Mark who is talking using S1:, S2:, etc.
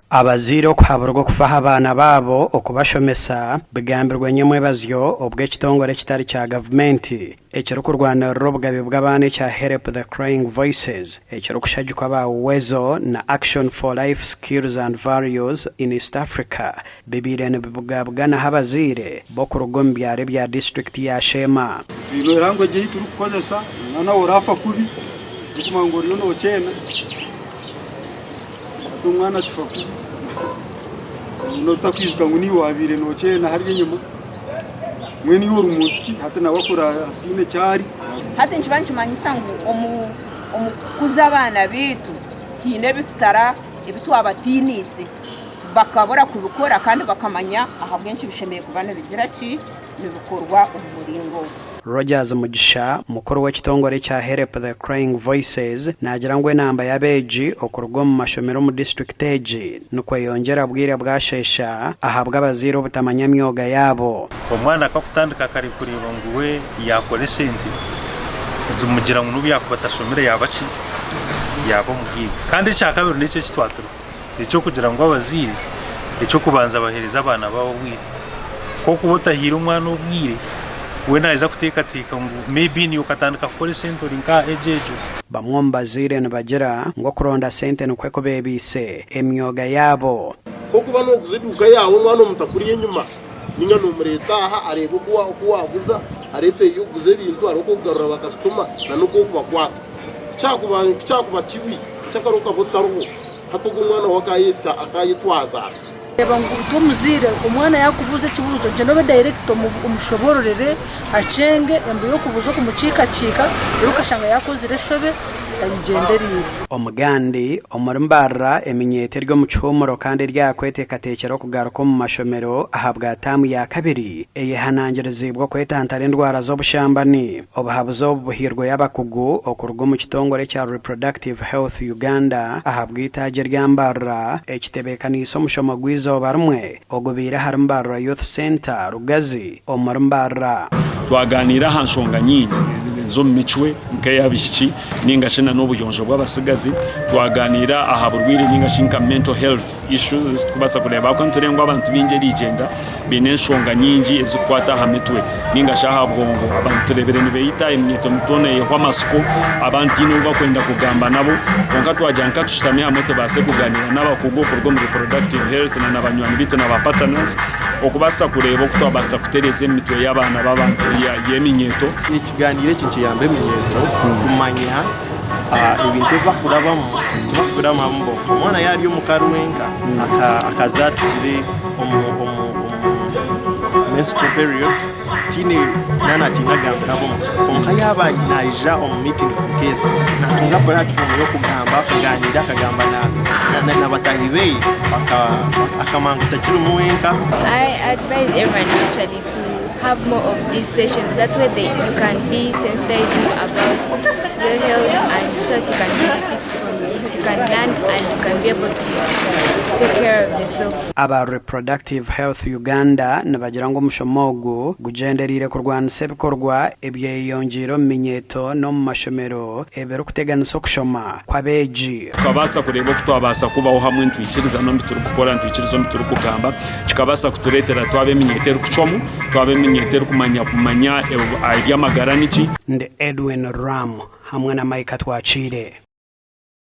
S1: Abazaire okuhaburwa okufa aha baana baabo okubashomesa bigambirwe nyomwebazyo obwo ekitongore ekitari kya gavumenti ekirikurwanirira obugabe bw'abaana ekya Help the Crying Voices ekirikushagikwa aba Uwezo na Action for Life Skills and Values in East Africa bibaire nibibugabuganaho abazaire b'okuruga omu byaro ebya disiturikiti ya Sheema.
S2: Twine language ei turikukozesa, omwana we oraafa kubi, orikumanya ngu oriyo nookyeena, hati omwana akifa kubi, otakwijuka ngu niiwe waabaire nookyeena hariya enyima, mbwenu iwe ori muntu ki? Hati nawe akura ataine eki ari.
S3: Hati nikiba nikimanyisa ngu omu kukuza abaana baitu haine ebi twabatiiniise bakabura kubikora kandi bakamanya ahabw'enki bishemereire kuba nibigira ki, nibikorwa omu muringo ogu.
S1: Rogers Mugisha, mukuru w'ekitongore ekya Help the Crying Voices naagira ngu enamba y'abeegi okuruga omu mashomero omu disiturikiti egi nikweyongyera bwire bwasheesha ahabw'abazaire obutamanya myoga yaabo.
S4: Omwana akakutandika kare kureeba ngu we yaakora esente zimugira ngu n'obu yaakuba atashomire yaaba ki? Yaaba omugaiga. Kandi ekyakabiri n'eki eki twaturiho eky'okugira ngu abazaire eky'okubanza baheereze abaana baabo obwire. Ku orikuba otahaire omwana obwire, we naija kuteekateeka ngu maybe naiwe okatandika kukora esente ori nk'aha age egyo.
S1: Bamwe omu bazaire nibagira ngu okuronda sente nikwo kubeebiise emyoga yaabo.
S5: Nk'okuba nooguza eduuka yaawe omwana omuto akuri enyima, nainga noomureeta aha areebe oku waaguza, areebe ebeeyi y'okuguza ebintu, areebe oku orikugarura bakasitoma n'oku orikubakwata. Ku kyakuba kibi, kyakare okaba otariho, hati ogwo omwana we akaayetwaza ata?
S6: Reeba ngu itwe omuzaire omwana yaakubuuza ekibuuzo gyenda obe direct omushoboororere akyenge embu y'okubuuza okumukiikakiika reero okashanga yaakozire eshobe etagigyendereire.
S1: Omugandi, Omuri Mbarara eminyeeto eri omu kihuumuro kandi eri aha kweteekateekyera okugaruka omu mashomero ahabwa taamu ya kabiri eyehanangiriziibwe okwetantara endwara z'obushambani. Obuhabuzi obu buhairweyo abakugu okuruga omu kitongore ekya Reproductive Health Uganda ahabw'eitaagi erya Mbarara ekitebeekaniise omushomo gw'eizooba rimwe ogubaire ahari Mbarara Youth Centre, Rugazi, omuri Mbarara.
S7: Twagaaniira aha nshonga nyingi ez'omu micwe nk'ey'abaishiki ninga shi n'obuyonjo bw'abatsigazi. Twagaaniira aha burwaire ninga shi nka mental health issues ezi turikubaasa kureeba ahabw'okuba nitureeba ngu abantu baingi eriigyenda baine enshonga nyingi ezirikukwata aha mitwe ninga shi aha bwongo. Abantu tureebire nibeita, eminyeeto mito neeyehwa amatsiko, abandi tihaine ou barikwenda kugamba nabo. Kwonka twagira ngu ka tushutame hamwe tubaase kugaaniira n'abakugu okuruga omu reproductive health na banywani baitu na ba partners okubaasa kureeba oku twabaasa kutereeza emitwe y'abaana b'abantu y'eminyeeto.
S8: Ekigaaniiro eki nikiyamba eminyeeto kumanya ebintu ebi barikurabamu tibakubirabamu bonka. Omwana yaaba ari omuka ari wenka akaza tugire omu menstrual period tihaine naaba naatiina kugambira ab'omuka kwonka yaaba naija omu meetings nk'ezi naatunga platform y'okugamba akaganiira akagamba na bataahi be akamanya ngu takirimu wenka.
S9: I advise everyone actually to have more of these sessions that way they, you can be sensitized more about your health and so that you can benefit from it, you can learn and you can be able to take care of yourself.
S1: Aba Reproductive Health Uganda nibagira ngu omushomo ogu gugyendereire kurwanisa ebikorwa ebyeyeyongyeire omu minyeeto n'omu mashomero ebirikuteganisa okushoma kw'abeegi.
S7: Tukabaasa kureeba oku twabaasa kubaho hamwe nitwikiriza n'omu bi turikukora, nitwikiriza omu bi turikugamba, kikabaasa kutureetera twaba eminyeeto erikucwamu, twaba eminyeeto erikumanya kumanya eby'amagara niki.
S1: Ndi Edwin Ram hamwe na Micah Twakiire.